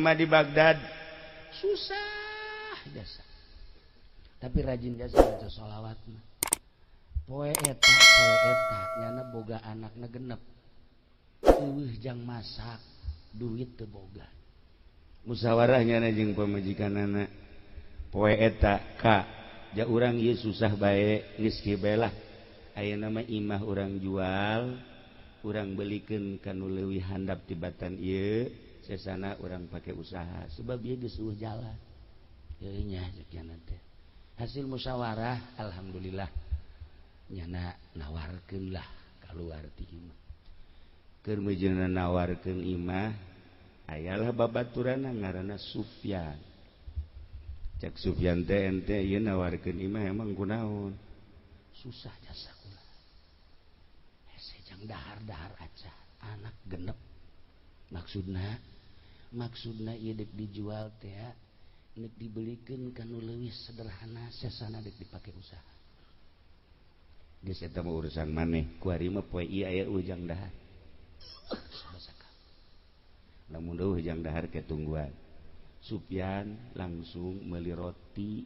imah di Baghdad susah jasa tapi rajin jasa baca sholawat mah. Poe eta nyana boga anakna genep, euweuh jang masak, duit teu boga. Musyawarah nyana jeung pamajikanana poe eta, "Ka ja urang ieu susah bae, geus kieu bae lah, ayeuna mah imah urang jual, urang belikeun ka nu leuwih handap tibatan ieu, sesana urang pake usaha sebab ieu geus euweuh jalan." Ieu nya cek nyana teh. Hasil musyawarah, alhamdulillah nyana nawarkeun lah keluar ti imah. Keur meujeuhna nawarkeun imah, ayalah babaturanna ngaranna Sufyan. Cek Sufyan teh, "Ente ieu nawarkeun imah emang kunaon?" "Susah jasa kula, hese jang dahar-dahar aja, anak genep." Maksudna maksudna ieu dek dijual teh nek dibelikeun ka nu leuwih sederhana, sesana dek dipake usaha. "Geus, eta mah urusan maneh, kuari mah poe ieu aya ujang dahar." Lamun euweuh jang dahar ke tungguan. Sufyan langsung meuli roti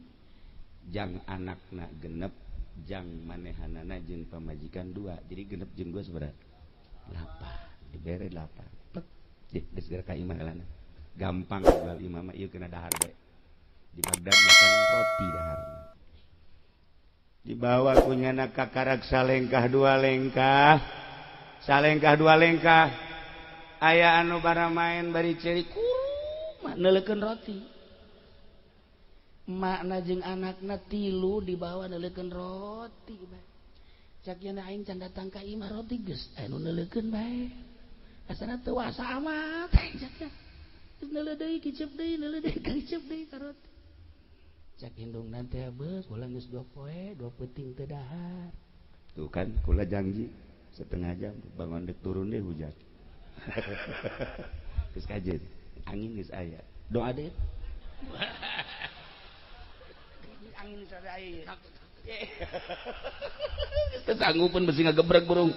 jang anakna genep, jang manehanana jeung pamajikan dua. Jadi genep jeung dua sabaraha? Delapan. Dibere delapan. Pek geus geura ka imah heulana. Gampang jual imah mah, ieu kena dahar bae. Di Baghdad makan roti dahar. Dibawa ku nyana kakarak salengkah dua lengkah, salengkah dua lengkah, aya anu bara main bari cerik kuruma neuleukeun roti. Makna jeung anakna tilu dibawa neuleukeun roti bae. Cak nya, "Aing can datang ka imah, roti geus anu neuleukeun bae. Asana teu wasa amat," cak nya. Geus neuleuh deui, kicep deui, neuleuh deui, kicep deui ka roti. Cak indungna teh, "Beuh, kula geus 2 poe 2 peuting teu dahar." Tuh kan kula janji setengah jam bangun dek turun deh hujan. Geus kajen angin geus aya. Doa deh. Angin geus aya. Geus sanggupeun besi ngagebreg burung.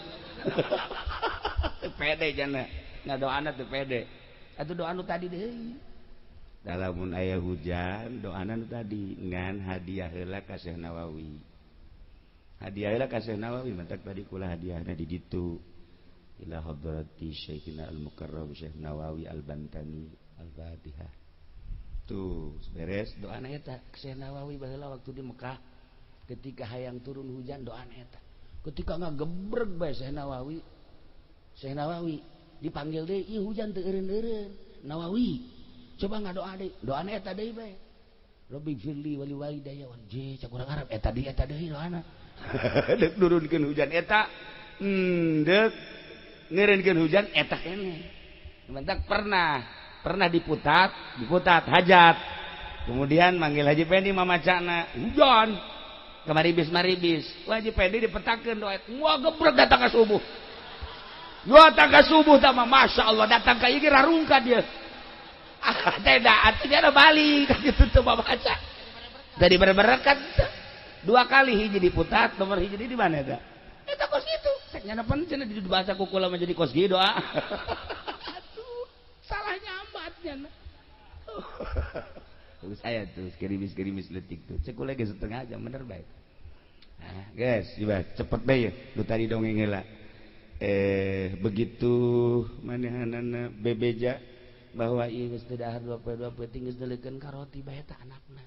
Pede jana. Ngadoana teu pede. Atuh doa nu tadi deui. Lamun aya hujan doana nu tadi, ngan hadiah heula ka Syekh Nawawi. Hadiah heula ka Syekh Nawawi, mantak tadi kula hadiahna di ditu. Ila hadrati Syekhina Al-Mukarram Syekh Nawawi Al-Bantani, Al-Fatihah. Tuh, beres doana eta Syekh Nawawi baheula waktu di Mekah ketika hayang turun hujan, doana eta. Ketika ngagebreg bae Syekh Nawawi, Syekh Nawawi dipanggil deui, "Ih, hujan teu eureun-eureun. Nawawi, coba ngadoa deui." Doana eta deui bae. Rabbi firli wali walidayya wal je cak urang Arab eta deui, eta deui doana. Dek nurunkeun hujan eta, dek ngeureunkeun hujan eta keneh. Mentak pernah pernah diputat, diputat hajat. Kemudian manggil Haji Pendi mamacana hujan. Kamaribis maribis. Wah, Haji Pendi dipetakeun doa. Wah, gebrek datang ke subuh. Datang ke subuh tah mah Masya Allah, datang ka ieu rarungka dia. Ah, tidak, artinya ada balik gitu tuh baca. Dari berberkat dua kali, hiji diputat, nomor hiji di mana eta? Eta kos gitu. Cek nyana pan cenah dibaca ku kula menjadi kos gitu doa. Aduh, salah nyambat nyana. Terus aya tuh gerimis-gerimis letik tuh. Cek kula ge setengah jam bener baik. Nah, guys, coba cepet bae ya. Lu tadi dongeng heula. Begitu manehanana bebeja bahwa ieu geus teu dahar 2 poe 2 peuting, geus deuleukeun ka roti bae tah anakna.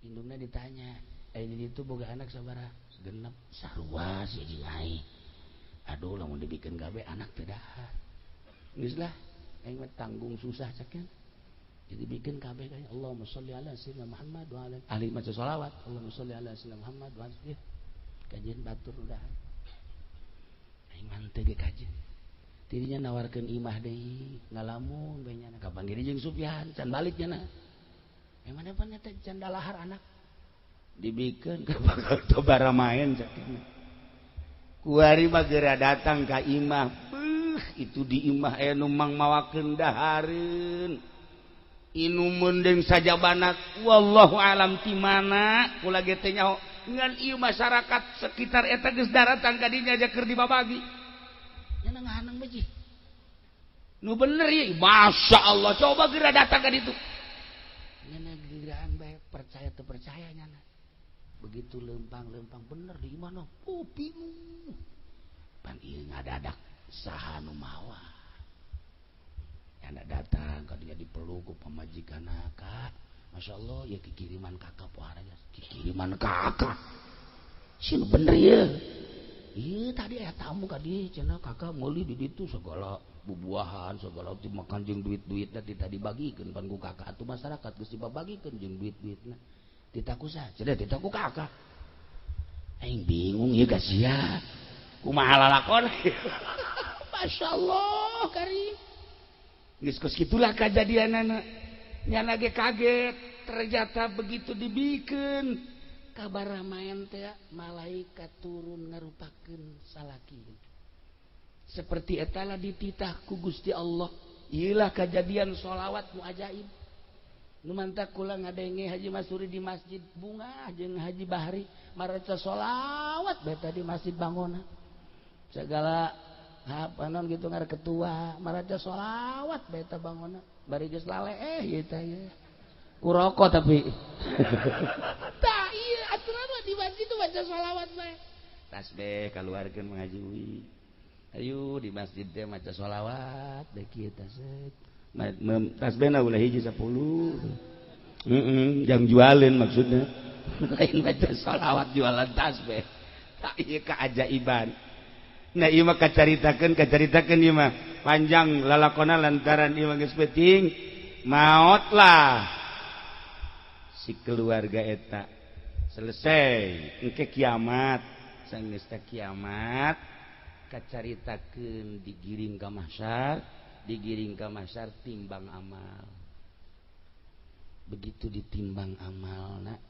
Indungna ditanya, "Eh, di ditu boga anak sabaraha?" "Genep." "Sarua sih jeung aing. Aduh, lamun dibikeun gawe anak teu dahar. Geus lah, aing mah tanggung susah," cek. Jadi bikin kabeh kan, Allahumma sholli ala sayyidina Muhammad wa ala ahli maca sholawat, Allahumma sholli ala sayyidina Muhammad wa ala kajian batur udah. Aing mah teu ge kajian. Tidinya nawarkeun imah deui, ngalamun bae nyana. Kapan diri jeung Sufyan can balik nyana. Emang pan teh can dalahar anak. Dibikeun ka bakal tobara main cak. Kuari mah geura datang ka imah. Beuh, itu di imah aya nu mang mawakeun dahareun. Inumun deung sajabana, wallahu alam ti mana kula ge teh nyaho. Ngan ieu masyarakat sekitar eta geus daratang ka dinya aja keur dibabagi. Nya ngahanang beuji. Nu bener ya, Masya Allah, coba geura datang ka ditu. Nyana geraan bae, percaya teu percaya nyana. Begitu lempang-lempang bener di mana? Oh, bingung. Pan ieu ngadadak saha nu mawa. Nyana datang ka dinya dipeluk ku pamajikanna, "Kak, Masya Allah, ya kikiriman kakak pohara ya." Kikiriman kakak. Sih bener ya. Iya, tadi aya tamu ka dieu cenah, kakak meuli di ditu segala bubuahan, segala dimakan jeung duit-duitna tita dibagikeun pan ku kakak atuh, masyarakat geus dibagikeun jeung duit-duitna. Tita ku saha? Cenah tita ku kakak. Aing bingung ieu ka sia. Kumaha lalakon? Masya Allah, karim. Geus kos kitulah kajadianana. Nyana ge kaget, ternyata begitu dibikeun kabar ramayan teh malaikat turun ngarupakeun salaki. Seperti etala dititah ku Gusti Allah. Iyalah kejadian sholawat nu ajaib. Nu mantak kula ngadenge Haji Masuri di masjid Bunga jeung Haji Bahri maraca sholawat beta di Masjid Bangona. Segala apa non gitu ngar ketua maraca sholawat beta Bangona. Bari geus lale ieu teh ieu. Ku rokok tapi. Tah iya aturan mah di masjid tuh baca sholawat bae. Tasbih kaluarkeun mengaji. Ayo di masjid teh maca sholawat bae kieu teh. Tasbihna ulah hiji 10. Heeh, jang jualin maksudnya. Lain baca sholawat jualan tasbih. Tak ieu keajaiban. Nah ieu mah kacaritakeun ieu mah panjang lalakona lantaran ieu mah geus penting maotlah si keluarga eta selesai engke kiamat sanggeus teh kiamat kacaritakeun digiring ka mahsyar, digiring ka mahsyar, timbang amal. Begitu ditimbang amalna,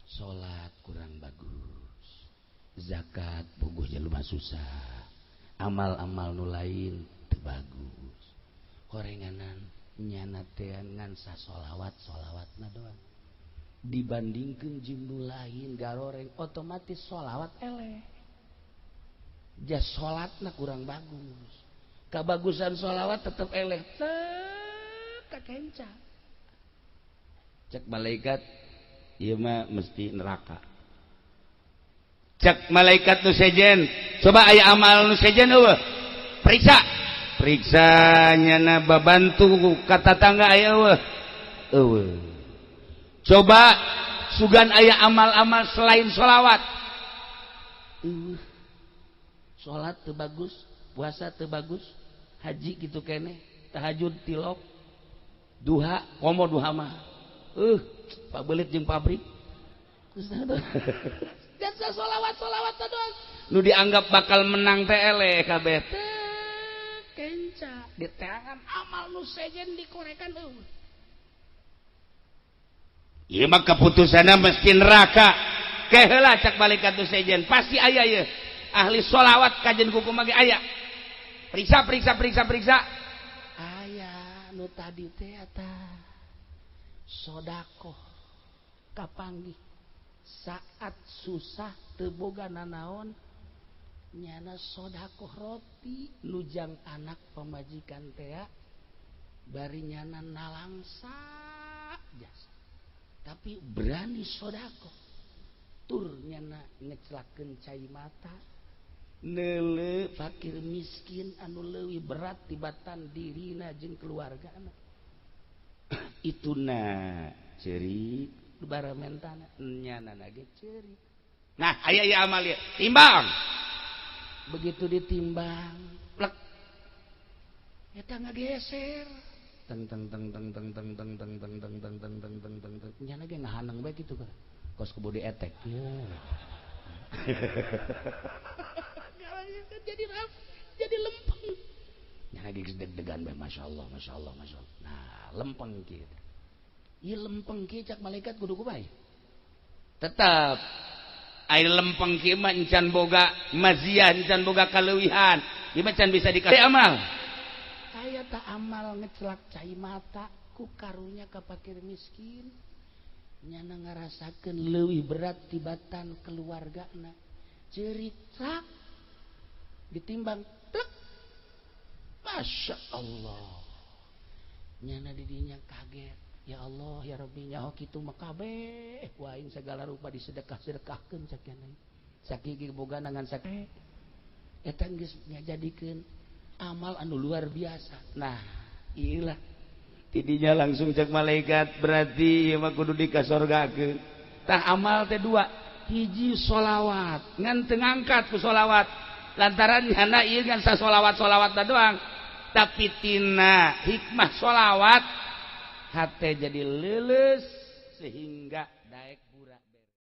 salat kurang bagus, zakat puguh jelema susah, amal-amal nu lain teu bagus, horenganan nyana teh ngan sasolawat solawatna doang dibandingkeun jeung nu lain garoreng, otomatis solawat eleh, jas salatna kurang bagus, kabagusan solawat tetep eleh, tek kakenca. Cek malaikat, ieu mah mesti neraka. Cek malaikat nu sejen, coba aya amal nu sejen eueuh, periksa periksa. Nyana babantu ka tatangga aya eueuh? Eueuh. Coba sugan aya amal-amal selain sholawat? Eueuh. Salat teu bagus, puasa teu bagus, haji gitu keneh, tahajud tilok, duha komo duha mah pabelit jeung pabrik dan sholawat sholawat doang nu dianggap bakal menang teh eleh kabeh. Teh kenca diteangan amal nu sejen dikorekan eueuh. Ieu mah keputusanna mesti neraka. Keheula, cak malaikat nu sejen, pasti aya ieu ahli sholawat kajen kumaha ge aya. Periksa periksa periksa periksa, aya nu tadi teh eta sodakoh kapanggih saat susah teu boga nanaon, nyana sodakoh roti nujang anak pamajikan teh, bari nyana nalangsa jasa tapi berani sodakoh, tur nyana ngecelakeun cai mata neule fakir miskin anu leuwih berat tibatan dirina jeung keluargana. Itu na ceurik baramentana nyana ge ceurik. Nah, aya ieu amal ieu timbang. Begitu ditimbang plek, eta ngageser teng teng teng teng teng teng teng teng teng teng teng teng teng teng teng teng. Nyana ge ngahaneng bae kitu kan kos kebodi etek ya. Jadi jadi lempeng nyana ge deg-degan bae, Masya Allah, Masya Allah, Masya Allah. Nah, lempeng kieu ieu, lempeng kieu, cak malaikat kudu kumaha? Tetap air lempeng kieu mah encan boga maziah, encan boga kaleuwihan, ieu mah can bisa dikasih amal. Aya tak amal ngecelak cai mata ku karunya ka fakir miskin, nyana ngarasakeun leuwih berat tibatan keluargana, cerita ditimbang plek. Masya Allah, nyana didinya kaget. Ya Allah ya Rabbi, nyaho kitu mah kabeh ku aing segala rupa disedekah-sedekahkeun cak nyana. Sakiki boga ngan sakit eta geus ngajadikeun amal anu luar biasa. Nah, iyalah tidinya langsung cek malaikat, berarti ieu mah kudu dikasorgakeun. Tah, amal teh dua, hiji sholawat, ngan teu ngangkat ku sholawat lantaran nyana ieu ngan sasolawat-solawat doang, tapi tina hikmah sholawat hate jadi leuleus sehingga